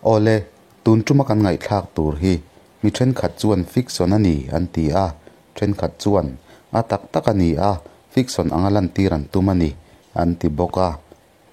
Awle, tun tuma kan ngaihthlak tur hi mi thenkhat chuan fiction a ni an ti a, thenkhat chuan a tak tak a ni a, fiction anga lantir an tum a ni an ti bawk a.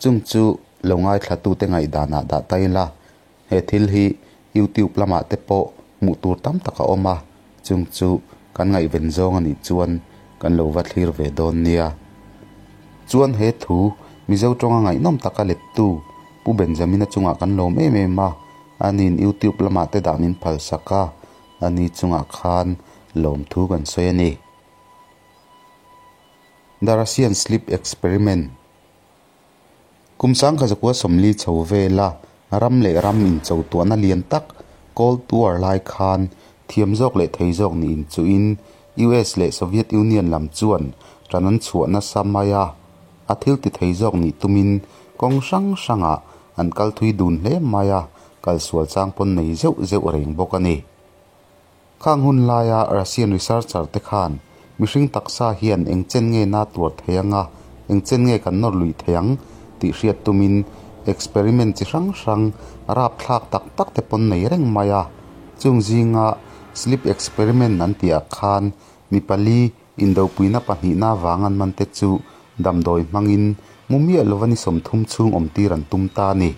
Chung chu lo ngaithlatute ngaihdanah dah ta ila, he thil hi YouTube lamah te pawh hmuh tur tam tak a awm a, chung chu kan ngaihven zawng a nih chuan kan lo va thlir ve dawn nia. Chuan he thu Mizo tawnga ngaihnawm taka lettu Pu Benjamina chungah kan lawm em em a, aniin YouTube lamah te dah min phalsak a, ani chungah khan lawmthu kan sawi a ni. The Russian Sleep Experiment Kum sangkha zakua 40 chho vela ram leh ram incho tuahna lian tak Cold War lai khan thiam zawk leh thei zawk nih inchuhin US leh Soviet Union lam chuan ṭan an chhuah nasa mai a, a thil ti thei zawk nih tumin kawng hrang hrangah an kal thui dun hle mai a, kal sual chang pawn nei zeuh zeuh reng bawk a ni. Khang hun laia Russian researcher te khan mihring taksa hian eng chen nge na tuar thei anga, eng chen nge kan nawr luih thei ang tih hriat tumin experiment chi hrang hrang rapthlak tak tak te pawn nei reng mai a. Chung zinga sleep experiment an tihah khan mi pali indopuina pahnihna vang an man te chu damdawi hmangin mu miah lova ni 30 chhung awmtir an tum ta a ni.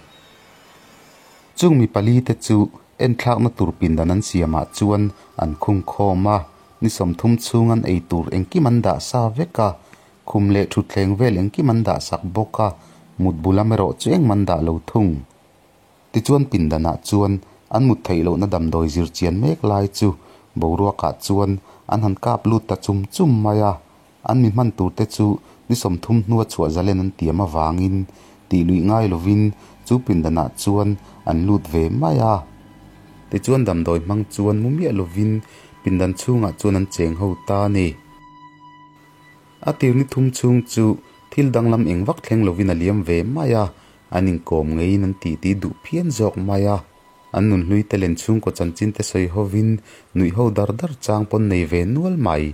Chung mi pali te chu enthlakna tur pindan an siamah chuan an khung khawm a, ni 30 chhung an ei tur engkim an dah sa vek a, khum leh thutthleng vel engkim an dah sak bawk a, mut bul lam erawh chu engmah an dah lo thung. Tichuan pindanah chuan an mut theih lohna damdawi zir chian mek lai chu boruakah chuan an han kap lut ta chum chum mai a, an mi hman tur te chu ni 30 hnua chhuah zalen an tiam avangin tih luih ngai lovin chu pindanah chuan an lut ve mai a. Tichuan damdawi hmang chuan mu miah lovin pindan chhungah chuan an cheng ho ta a ni. A tir ni thum chhung chu thil danglam eng vak thleng lovin a liam ve mai a, an inkawm ngeiin an titi duh phian zawk mai a. An nunhlui te len chhungkaw chanchin te sawi hovin nuih ho dar dar chang pawn nei ve nual mai.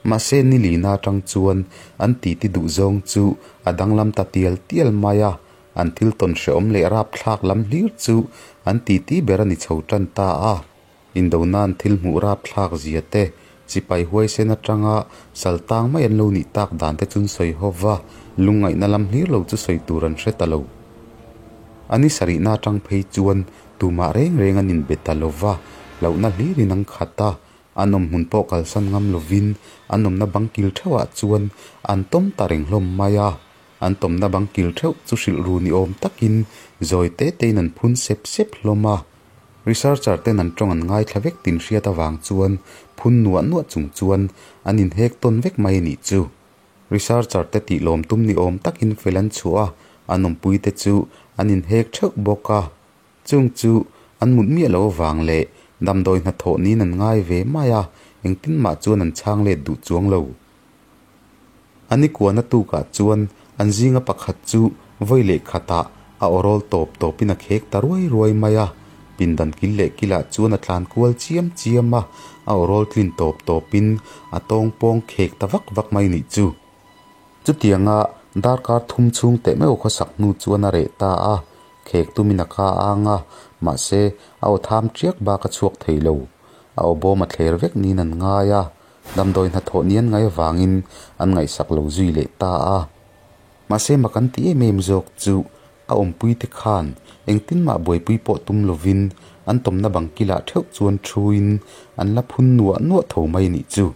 Mahse ni lina atang chuan an titi duh zawng chu a danglam ta tial tial mai a, an thil tawn hrehawm leh rapthlak lam hlir chu an titi ber a ni chho tan ta a. Indona'n thil hmuh rapthlak zia te, sipai huaisen atanga sal tang mai an lo nih tak dan te chun sawi ho va, lungngaihna lam hlir lo chu sawi tur an hre ta lo. A ni sarihna atang phei chuan tumah reng reng an inbe ta lo va, hlauhna hlirin an khat a, an awm hmun pawh kalsan ngam lovin an awmna bang kil theuhah chuan an tawm ta reng hlawm mai a. An tawmna bang kil theuh chu hrilh ru ni awm takin zawi te tein an phun sep sep hlawm a. Researcher ten an tawng an ngaithla vek tin hriat avang chuan phun nuah nuah chung chuan an inhek tawn vek mai a nih chu. Researcher te tih lawm tum ni awm takin fel an chhuah a, an awmpui te chu an inhek theuh bawk a. Chung chu an mut miah loh avang leh damdawi hnathawh niin an ngai ve mai a, engtin mah chuan an chhang let duh chuang lo. A ni kuahna tukah chuan an zinga pakhat chu vawi leh khatah a awrawl tawp tawpin a khek ta ruai ruai mai a, pindan kil leh kilah chuan a tlan kual chiam chiam a, a awrawl tlin tawp tawpin a tawng pawng khek ta vak vak mai nih chu. Chutianga darkar thum chhung teh meuh khawsak hnu chuan a reh ta a, khek tumin a ka ang a, mahse a aw tham tiak bak a chhuak thei lo. A aw bawm a thler vek niin an ngai a, Damdawi hnathawh ni an ngaih avangin an ngaihsak lo zui leh ta a. Mahse mak an ti em em zawk chu a awmpuite khan engtin mah buaipui pawh tum lovin an tawmna bang kilah theuh chuan thuin an la phun nuah nuah tho mai nih chu.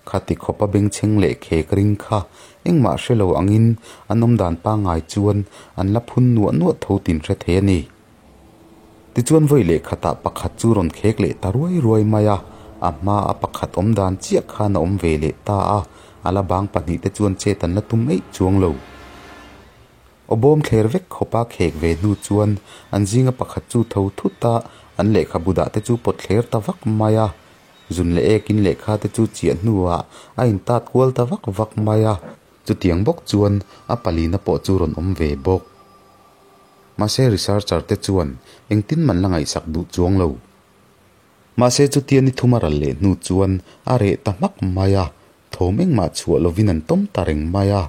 Khati khawpa bengchheng leh khek ring kha engmah hre lo angin an awmdan pangngai chuan an la phun nuah nuah tho tin hre thei a ni. Tichuan vawi leh khatah pakhat chu rawn khek leh ta ruai ruai mai a, a hma a pakhat awm dan chiah khan a awm ve leh ta a, a la bang pahnih te chuan chet an la tum eih chuang lo. Aw bawm thler vek khawpa khek ve hnu chuan an zinga pakhat chu tho thut a, an lehkhabu dah te chu pawt thler ta vak mai a, zun leh ekin lehkha te chu chiah hnuah a intat kual ta vak vak mai a, chutiang bawk chuan a palina pawh chu rawn awm ve bawk. Mahse researcher te chuan engtin man la ngaihsak duh chuang lo. Mahse chutia ni thum a ral leh hnu chuan a reh ta hmak mai a. Thawm engmah chhuah lovin an tawm ta reng mai a.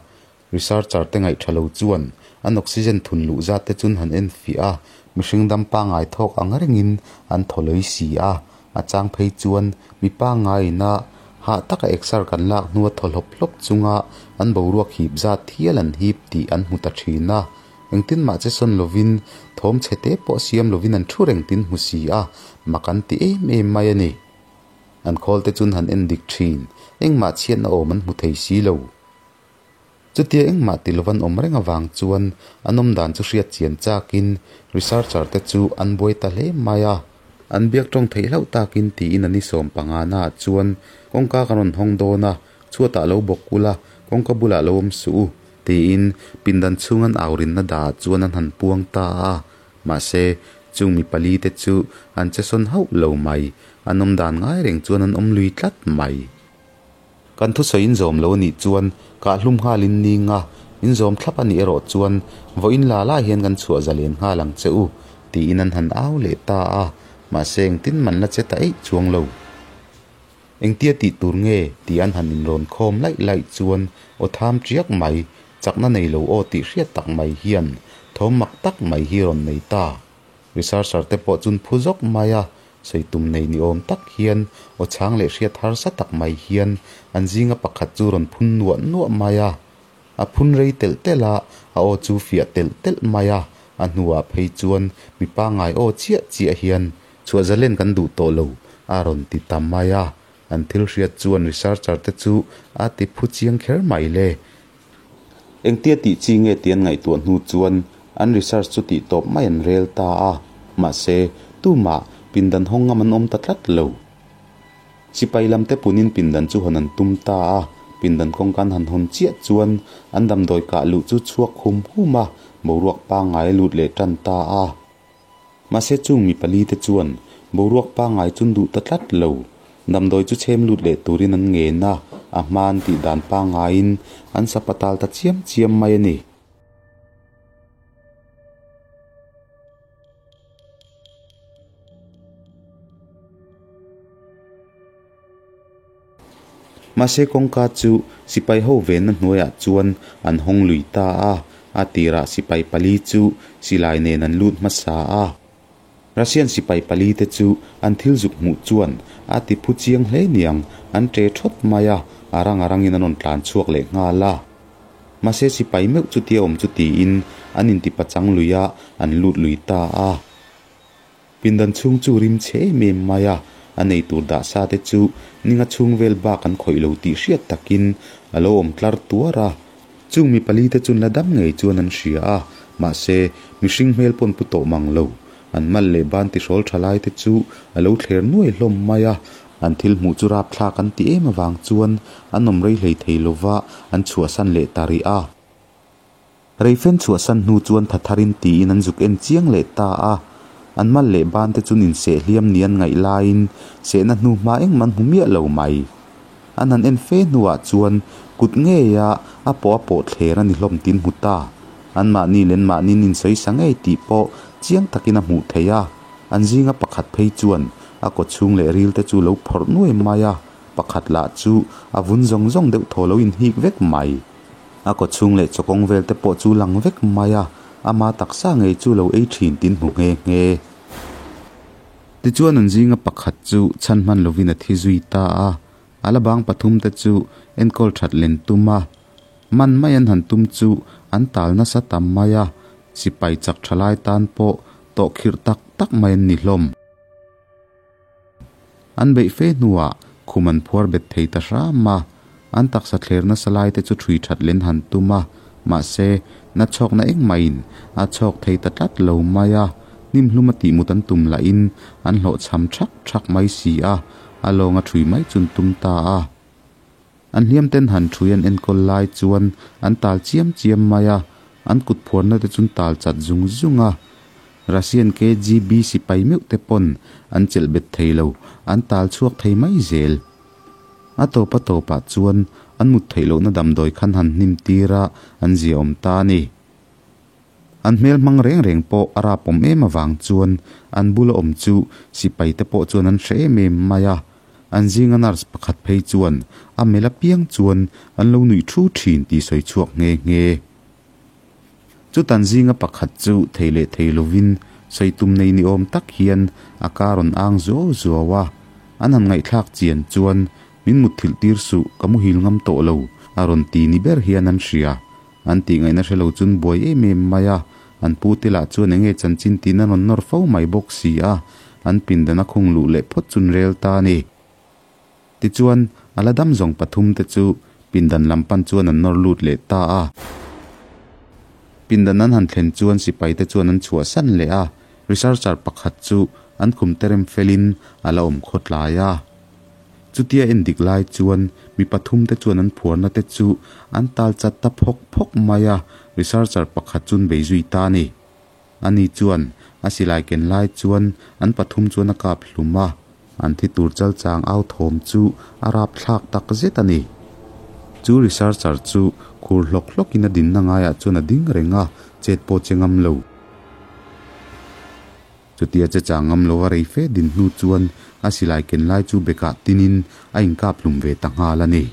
Researcher te ngaih tha lo chuan an oxygen thun luh zat te chun han en fiah a, mihring dam pangngai thawk ang rengin an thaw lawi si a. A chang phei chuan mi pangngaiin a hah taka exer kan lak hnua thaw hlawp hlawp chunga an boruak hip zat hial an hip tih an hmu ta thin a. Engtin mah che sawn lovin thawm chhe te pawh siam lovin an thu reng tin hmu si a, mak an ti em em mai a ni. An khawl te chun han en dik thin, engmah chhiatna awm an hmu thei si lo. Chutia engmah ti lova an awm reng avang chuan an awm dan chu hriat chian chakin researcher te chu an buai ta hle mai a. An biak tawng theih hlauh takin tiin a ni 15 naah chuan kawngka kan rawn hawng dawn a, chhuatah lo bawk ula, kawngka bulah lo awm suh u, tiin pindan chhung an au rinna dahah chuan an han puang ta a. Mahse, chung mi pali te chu an che sawn hauh lo mai, an awm dan ngai reng chuan an awm lui tlat mai. Kan thusawi in zawm lo a nih chuan kahhlum nghal in ning a, in zawm thlap a nih erawh chuan vawiin la lai hian kan chhuah zalen nghal ang che u, tiin an han au leh ta a, mahse engtin man la che ta eih chuang lo. Engtia tih tur nge tih an han inrawn khawm laih laih chuan aw tham tiak mai, chakna nei lo aw tih hriat tak mai hian thawm mak tak mai hi rawn nei ta. Researcher te pawh chun phu zawk mai a, sawi tum nei ni awm tak hian aw chhang leh hriat harsa tak mai hian an zinga pakhat chu rawn phun nuah nuah mai a. A phun rei telh telh a, a aw chu fiah telh telh mai a, a hnuah phei chuan mi pangngai aw chiah chiah hian chhuah zalen kan duh tawh lo a rawn ti ta mai a. An thil hriat chuan researcher te chu a ti phu chiang kher mai le. Engtia tih chi nge tih an ngaihtuah hnu chuan an research chu tih tawp mai an rel ta a, mahse, tumah pindan hawng ngam an awm ta tlat lo. Sipai lam te punin pindan chu hawn an tum ta a, pindan kawngka an han hawn chiah chuan an damdawi kah luh chu chhuak hum hum a, boruak pangngai a lut leh tan ta a. Mahse chung mi pali te chuan boruak pangngai chun duh ta tlat lo. Damdawi chu chhem lut leh turin an ngen a, a hma an tih dan pangngaiin an sapatal ta chiam chiam mai a ni. Mahse kawngka chu sipai ho venna hnuaiah chuan an hawng lui ta a, a tirah sipai pali chu silai nen an lut hmasa a. Russian sipai pali te chu an thil zuk hmuh chuan a ti phu chiang hle niang, an ṭe ṭhawt mai a, a rang a rangin an rawn tlan chhuak leh nghal a. Mahse sipai meuh chutia awm chu tiin an inti pachang lui a, an lut lui ta a. Pindan chhung chu rim chhe em em mai a, a nei tur dah sa te chu ninga chhung vel bak an khawih lo tih hriat takin a lo awm tlar tuar a. Chung mi pali te chun la dam ngei chuan an hria a, mahse mihring hmel pawn pu tawh mang lo. An mal leh ban tihrawl tha lai te chu a lo thler nuai hlawm mai a, an thil hmuh chu rapthlak an ti em avang chuan an awm rei hlei thei lova an chhuahsan leh ta rih a. Reifen chhuahsan hnu chuan tha tharin tiin an zuk en chiang leh ta a, an mal leh ban te chun inseh hliam ni an ngaih laiin sehna hnu hma engmah an hmu miah lo mai. An han en fe hnuah chuan kut ngeia a pawh a pawh thler a ni hlawm tin hmu ta. Anmahni leh anmahniin insawi sa ngei tih pawh chiang takin a hmuh theih a, an zinga pakhat phei chuan a kaw chhung leh ril te chu lo phawrh nuai mai a, pakhat lah chu a vun zawng zawng deuh thaw lo inhik vek mai. A kaw chhung leh chawkawng vel te pawh chu lang vek mai a, ama taksa ngei chu lo ei thin tin hmu nghe nghe. Tichuan an zinga pakhat chu chhan hman lovin a thi zui ta a, a la bang pathum te chu enkawl that len tum a, man mai an han tum chu an tal nasa tam mai a, sipai chak tha lai tan pawh tawhkhirh tak tak mai an ni hlawm. An beih fe hnuah khum an phuar bet thei ta hram a, an taksa thler nasa lai te chu ṭhui ṭhat len han tum a, mahse, na chhawkna engmahin a chhawk thei ta tlat lo mai a, hnim hlum a tihmut an tum lahin an hlawhchham ṭhak ṭhak mai si a, a lawnga ṭhui mai chu an tum ta a. An hliam ten han ṭhui an enkawl lai chuan an tal chiam chiam mai a, an kut phuarna te chu an tal chat zung zung a. Russian KGB sipai meuh te pawn an chelh bet thei lo, an tal chhuak thei mai zel. A tawp a tawpah chuan an mut theih lohna damdawi khan han hnim tir a, an zia awm ta a ni. An hmel hmang reng reng pawh a rapawm em avang chuan an bula awm chu sipai te pawh chuan an hre em em mai a. An zinga nurse pakhat phei chuan a melh apiang chuan an lo nuih thu thin tih sawi chhuak nghe nghe. Chutan zinga pakhat chu thei leh thei lovin sawi tum nei ni awm tak hian a ka rawn ang zuau zuau a. An han ngaihthlak chian chuan min mutthilh tir suh ka muhil ngam tawh lo a rawn ti ni ber hian an hria. An tih ngaihna hre lo chun buai em em mai a, an pu te lah chuan enge chanchin tiin an rawn nawr fo mai bawk si a, an pindan a khung luh leh phawt chun rel ta a ni. Tichuan, a la dam zawng pathum te chu pindan lam pan chuan an nawr lut leh ta a. Pindan an han thlen chuan sipai te chuan an chhuahsan leh a, researcher pakhat chu an khum terem felin a la awm khawtlai a. Chutia en dik lai chuan mi pathum te chuan an phuarna te chu an tal chat ta phawk phawk mai a, researcher pakhat chun bei zui ta a ni. Ani chuan a silai ken lai chuan an pathum chuan a kap hlum a, an thi tur chal chang au thawm chu a rapthlak tak zet a ni. Chu researcher chu khur hlawk hlawkin a dinna ngaiah chuan a ding reng a, chet pawh che ngam lo. Chutia che chang ngam lo a rei fe din hnu chuan a silai ken lai chu bekah tinin a inkap hlum ve ta nghal a ni.